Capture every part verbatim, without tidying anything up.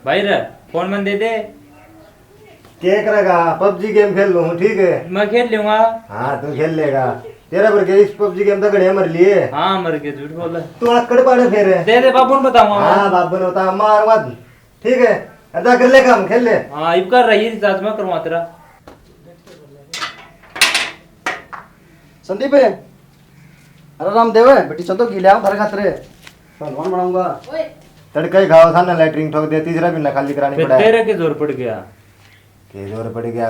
भाई रे, फोन मन दे दे। के करेगा? पबजी गेम खेल लूँ, ठीक है? मैं खेल लूंगा। हाँ, तू खेल लेगा। तेरा भर के इस पबजी गेम तो घड़े मर लिए। हाँ, मर के, झूठ बोल। तू आकड़ पाड़े फिर। दे दे, बाबू ने बताऊंगा मैं। हाँ, बाबू ने बता, मार मत। ठीक है, अदा कर ले काम, खेल ले। हाँ, इब कर रही रिचार्ज, मैं करवा तेरा। संदीप, अरे रामदेव, बेटी चल तो घी ले आओ थारे खातर, पहलवान बनाऊंगा। तड़का ही खाओ, सामने लैटरिन ठोक दे, तीसरा महीना खाली करानी फिर पड़ा है। तेरे के जोर पड़ गया। के जोर पड़ गया?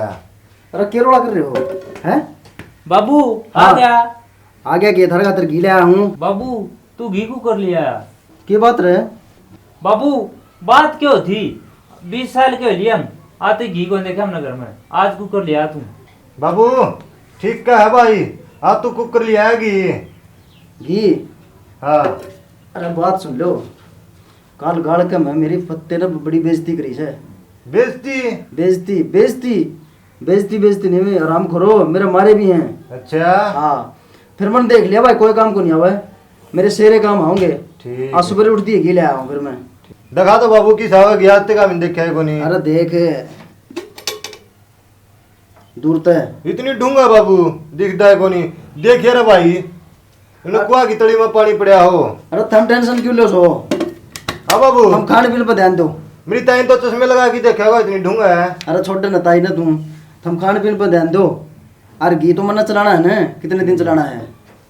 अरे के रोला कर रहे हो? हैं? बाबू, आ हाँ। गया। आ गया के? थारे खातर घी ले आया हूँ। बाबू, तू घी कुकर ले आया। के बात रे? बाबू, बात क्यों थी? बीस साल के हो लिए हम, आज तक घी कौन देखे हमने घर में। आज कुकर ले आया तू। बाबू, ठीक का है भाई, आज तू कुकर ले आया घी। घी? हाँ। अरे बात सुन लो, काल गाल के मैं मेरी पत्ते ने बड़ी बेइज्जती करी से। बेइज्जती? बेइज्जती, बेइज्जती, बेइज्जती, बेइज्जती नहीं, मैं आराम करो, मेरे मारे भी हैं। अच्छा। हाँ, फिर मैंने देख लिया भाई, कोई काम को नहीं आवे, मेरे शेरे काम आओगे। ठीक आज है। सुबह उठती है, घी ले आया हूँ फिर मैं। दिखा तो बाबू, किस आवे गया, आज तक हमने देखा है कोनी। अरे देख, दूर तय। इतनी ढूंगा बाबू, दिखदा है कोनी। देख यार भाई, इन्हें कुआ की तली में पानी पड़ा हो। अरे थम टेंशन क्यों लो सो? हाँ बाबू। थम खान पीन पे ध्यान दो। मेरी ताई तो चश्मे लगा के देखा होगा, इतनी ढूंगा है। अरे छोटे न ताई ना तू, थम खान पीन पे ध्यान दो। और घी तो मन्ना चलाना है ना, कितने दिन चलाना है।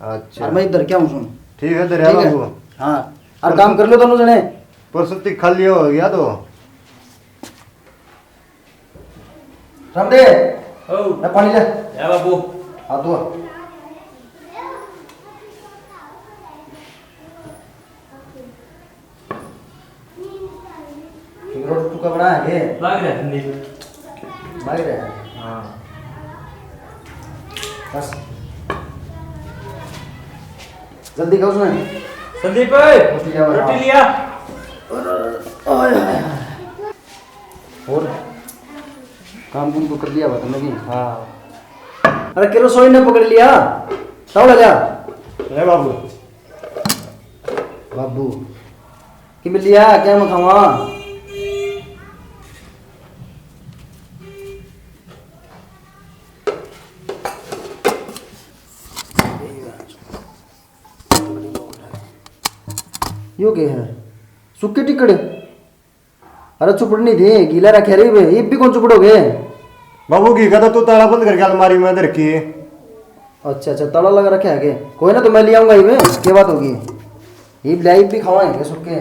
अच्छा। और मैं इधर क्या हूँ सुन। ठीक है, इधर है ठीक है? बाबू। हाँ, और काम कर लो दोनों जने। परसों तक खाली हो गया तो। रामदे, ओ। ले पानी ले। या बाबू। हाथ धो। ठीक, रोटी टुका बना है के? लाग रहा है ठंडी। लाग रहा है? हाँ। बस। जल्दी खाओ उसने। संदीप भाई, रोटी लिया, रोटी हाँ। लिया। और काम कुम तो कर लिया हुआ तुमने भी? हाँ। अरे, के रसोई ने पकड़ लिया, तावड़ा जा। ले बाबू। बाबू, कि मिल लिया, क्या मैं खावा? यो के है? सुक्के टिकड़े? अरे चुपड़नी थी, गीला रखे रे बे, ये भी कौन चुपड़ोगे? बाबू, घी का तो तू ताला बंद करके अलमारी में रखी है। अच्छा, अच्छा, ताला लगा रखा है के? कोई ना, तो मैं ले आऊंगा ये, क्या बात होगी? ये ले, ये भी खावाएंगे सुक्के।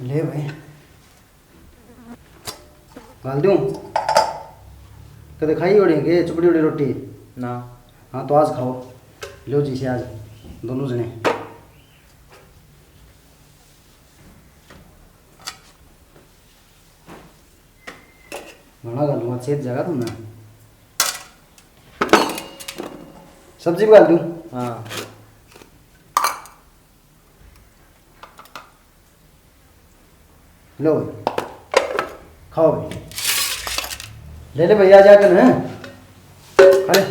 ले भाई, गाल दूं? कदे खाई होड़ी के चुपड़ी होड़ी रोटी? ना। हाँ, तो आज खाओ, लो जी से आज दोनों जने। घणा घालूंगा, छेद जगह तुमने। सब्जी भी घाल दूं? हाँ। लो भाई, खाओ भाई। ले ले भैया, जाकर हैं। अरे,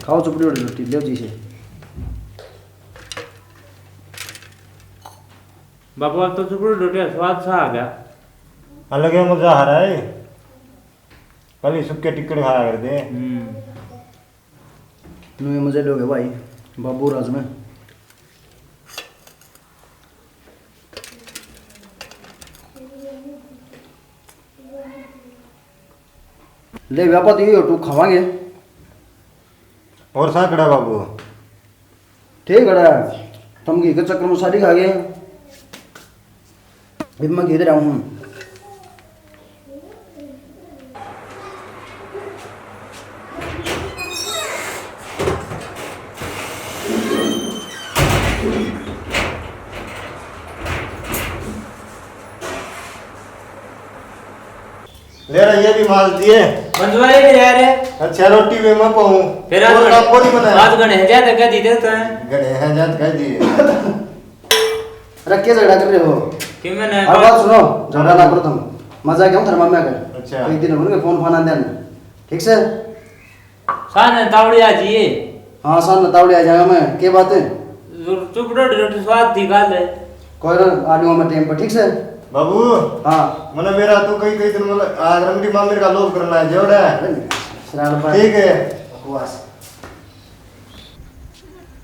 खाओ चुपड़ी वाली रोटी, लो जी से। बाबू, आज तो चुपड़ी रोटी का स्वाद सा आ गया। अलग ही मजा आ रहा है। कल ही सुक्के टिकट खाया करते। हम्म। नुए मजे लोगे भाई, बाबू राज में। ले व्यापा तो ये टूक खावांगे। और सांकड़ा बाबू? ठीक है, तुम घी के चक्कर में सारी खा गए। इब मैं घी दे रहा हूँ। ले रहा, ये भी माज दिए। मंजवाए भी ले रहे। अच्छा, रोटी भी मैं पाऊँ। फिर आज और घणे, काम को नहीं बनाया। आज घणे हैं ज्यादा कह दी थे तो। घणे हैं ज्यादा कह दिए। अरे, क्या झगड़ा कर रहे हो? कि मैंने अरे, बात सुनो, झगड़ा ना करो तुम। मजा क्या हूँ, थारे मामा कर। अच्छा। कई दिन हो गए, फोन फान आंदे नहीं। ठीक से? सारे तावड़ी आ जाइए। हाँ, शाम तावड़े आ जाऊंगा मैं। के बात है? चुप रह, रोटी स्वाद थी काल है। कोई ना, आ जाऊंगा मैं टाइम पर, ठीक से? बाबू। हाँ। मने मेरा तू कई, कई दिन मतलब आज रमड़ी मामी का लोभ करना है, जोड़ा है। अरे, शराब पर। ठीक है। बकवास।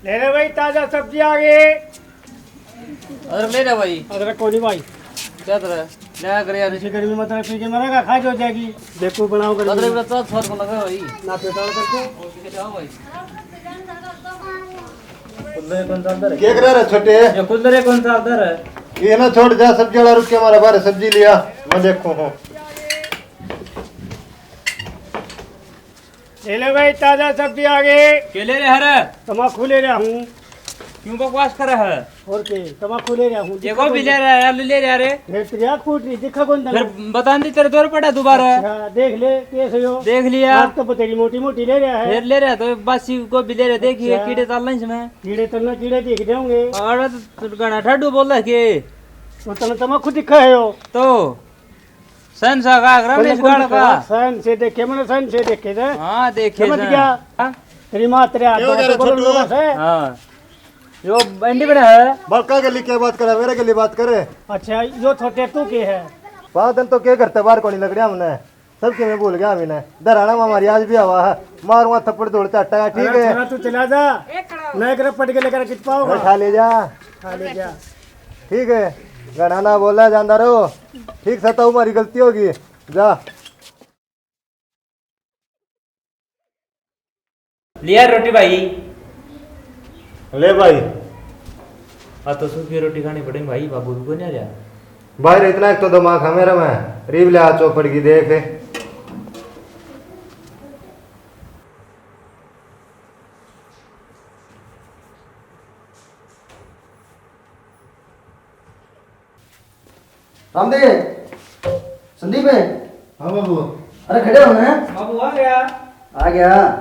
ले ले भाई, ताजा सब्जी आ गई। अदरक ले रहा भाई। अदरक कोनी भाई। क्या तरह? ले आ कर यार। इसी गर्मी में अदरक पी के मरेगा, खाज हो जाएगी। देखो बनाओ गर्मी अदरक में। तो स्वाद को लगा भाई। ना पेटाल करके। और क्या भाई? कुल्लर कौन सा अंदर है? क्या करा रहा छोटे? ये कुल्लर कौन सा अंदर है? ये ना छोड़ जा, सब्जी वाला रुक के हमारा बाहर सब्जी लिया, मैं देखूं हूँ। ले ले भाई, ताजा सब्जी आ गई। के ले रहे हर? तमाकू ले रहा हूँ। क्यों बकवास कर रहा है? और के, तमाकू ले रहा हूँ। ये गोभी ले रहा है, आलू ले रहा रे। फिर तेरी आँख फूट रही, दिखा कौन फिर तने? बता दी तेरे दौर पड़ा दोबारा। अच्छा, देख ले, कैसे हो? देख लिया। आज तो तेरी मोटी मोटी ले रहा है। फिर ले रहा तो बासी गोभी ले रहा, देखिए अच्छा। कीड़े चाल रहे इसमें। कीड़े तो ना कीड़े दिख जाओगे। और तो घना ठाडू बोला के। वो तने तमाकू दिखा है हो। तो शहंशाह का आगरा में इस गाल का। शहंशाह देखे मैंने, शहंशाह देखे थे। हाँ, देखे समझ थे। गया? हाँ? तेरी माँ तेरे हाथ क्यों में जा रहा तो बोलो छोटू? लोगों से। हाँ। यो बंडी बना है। बड़का के लिए क्या बात करे, मेरे के लिए बात करे। अच्छा, यो छोटे तू के है? बात तो क्या करते, बाहर को नहीं लग रहा हमने। सबके मैं भूल गया हमने। धराना में हमारी आज भी हवा है। मारूंगा थप्पड़ धूल चाटा, ठीक अरे है? छोरा, तू चला जा। मैं एक रपट के लेकर कित पाऊंगा? अरे खा ले जा। खा ले जा। ठीक है, घना ना बोला, जानदा रहो। ठीक सताऊ, मारी गलती होगी। जा। लिया रोटी भाई। ले भाई। आ तो सूखी रोटी खानी पड़ेगी भाई, बाबू भी को नहीं आ रहा। भाई, इतना एक तो दिमाग है मेरे में, रीब ले आ चौपड़ की देख। रामदेव, संदीप है। हाँ बाबू। अरे खड़े हो ना। बाबू आ गया। आ गया।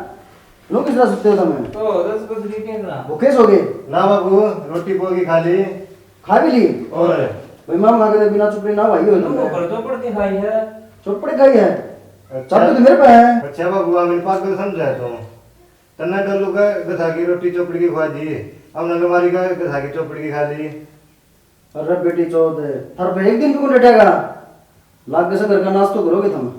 लो किस तरह सुते हो तुम? तो दस बज गए क्या ना? भूखे सो गए? ना बाबू, रोटी पोगी खा ली। खा भी ली? और? भाई मामा के बिना चुपड़ी ना भाई हो तुम। ऊपर चौपड़ के खाई है। चुपड़ी खाई है? अच्छा। चाबी तो मेरे पे है। अच्छा बाबू, आप मेरी पागल समझा है तुम। तन्ने डोलू का गधा की रोटी चोपड़ की खवा दी, हमने बीमारी का गधा की चोपड़ की खा ली। अरे बेटी चौथ, थारे पे एक दिन भी कोनी डटेगा। लाग से घर का नाश तो करोगे तुम।